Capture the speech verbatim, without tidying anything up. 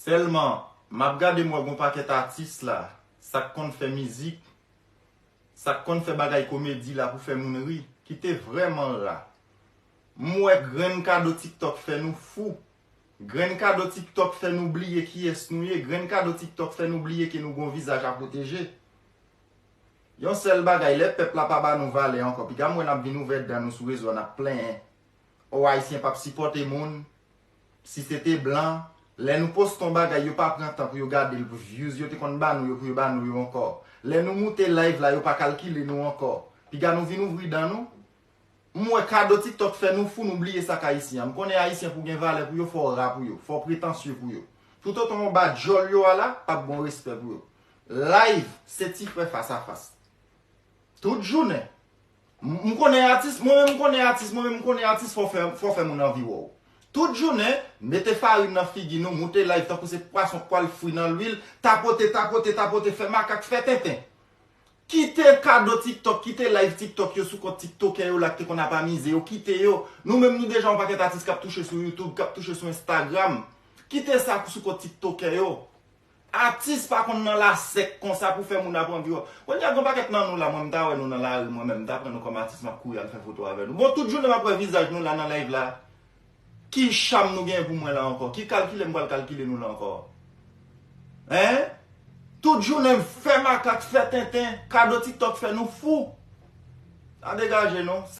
Sèlman, m ap gade, m wè gon pakèt atis la, sa k konn fè mizik, sa k konn fè bagay komedi la pou fè moun ri, ki te vrèman ra. M wè grenn kado TikTok fè nou fou. Grenn kado TikTok fè nou bliye kiyès nou ye. Grenn kado TikTok fè nou bliye ke nou gon vizaj a pwoteje. Yon sèl bagay, lè pèp la pa ba nou valè ankò, piga m wè n ap vin ouvè dan nou sou rezo a, n ap plenyen. O, Ayisyen p ap sipòte moun. Si se te blan, lè nou poste yon bagay, yo pa pran tan pou yo gade l, pou views yo te konn ba nou yo, pou yo ba nou yo ankò. Lè nou moute live la, yo pa kalkile nou ankò. Piga nou vin ouvri dan nou. M wè kado TikTok fè nou fou, nou bliye sa k Ayisyen an. M konnen Ayisyen pou gen valè pou yo, fò w ra pou yo, fò w pretansye pou yo. Toutotan w ba djòl yo a la, p ap gon respè pou yo. Live, se ti frè fas a fas. Tout jounen. M m konnen atis, mwen menm m konnen atis, mwen menm m konnen atis, fò fè, fò fè moun anvi wè w. Tout jounen, mete farin nan figi nou, moute live tankou se pwason k pral fri nan lwil, tapote, tapote, tapote, fè makak, fè tenten. Kite kado TikTok, kite live TikTok yo sou kont tiktokè yo la ki te konn ap amize yo, kite yo. Nou menm nou deja yon pakèt atis k ap touche sou YouTube, k ap touche sou Instagram. Kite sa sou kont tiktokè yo. Atis pa konn nan lasèk konsa pou fè moun ap anvi wè. Kounye a gon pakèt nan nou la, mwen m ta wè nou nan lari, mwen menm, m ta pran nou kòm atis, m ap kouri al fè foto avè nou. Bon, tout jounen m ap wè vizaj nou la nan live la. Ki cham nou gen pou mwen la ankò? Ki kalkile m pral kalkile nou la ankò? Hein? Tout jounen fè makak, fè tenten, kado TikTok fè nou fou. Sa degaje non.